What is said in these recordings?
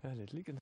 Ja, dit liket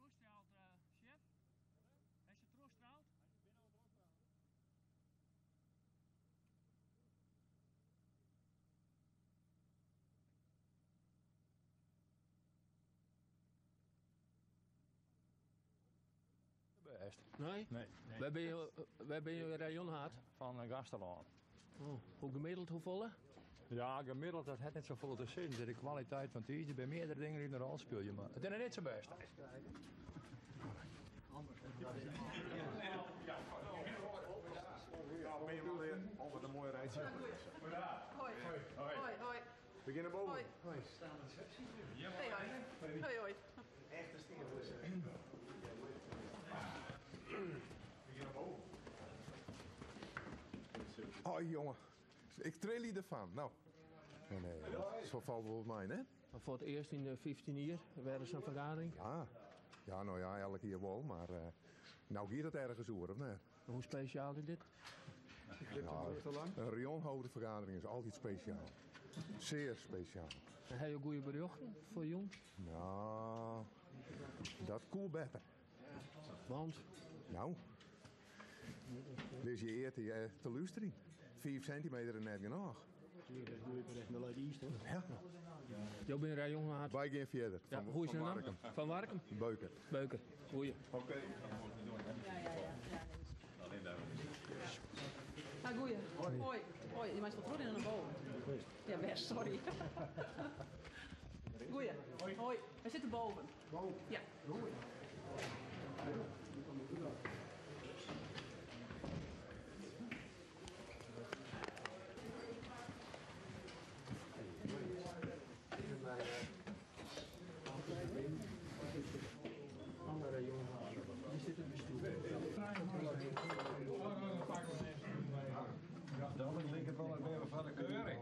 Hast se trochstraald, sjef? Hast se trochstraald? Bêst. Nee? Nee. nee. Wêr binne jo, wêr binne jo rayonhaad? Fan Gaasterlân. Oh, hoe gemiddeld, hoefolle? Ja, gemiddeld, dat hat net safolle te sizzen. De kwaliteit fan it iis, der binne meardere dingen dy't in rol spylje, mar it is net sa bêst. Altijd een mooi rijtje. Hoi. Hoi, hoi. We gean nei boven. Hoi. Hoi, hoi. Hoi, hoi. Echte stien. We gean nei boven. Oh jonge, ik trilje derfan. No. Nee, nee, sa falt wol mei, né? Mar foar it earst yn 15 jier wer ris in fergadering. Ja, ja, no ja, elk jier wol, mar no giet it ergens oer, of net? Hoe spesjaal is dit? Ja, in rayonhoofdvergadering is altyd spesjaal. Sear spesjaal. En ha jo goede berjochten foar jûn? No, dat koe better. Want? No, dus je ear te, te lústerjen. 5 sintimeter is net genôch. Ja. Jo binne rayonhaad. Wy gean fierder. Ja, hoe is jo namme? Fan Warkum? Beuker. Beuker, goeie. Oké. Ha goeie. Hoi. Hoi. Je meist wol trochrinne nei boven. Ja, bêst, sorry. Goeie. Hoi. Wy sitte boven. Boven? Ja. Dan liket wol it wer foar de keuring.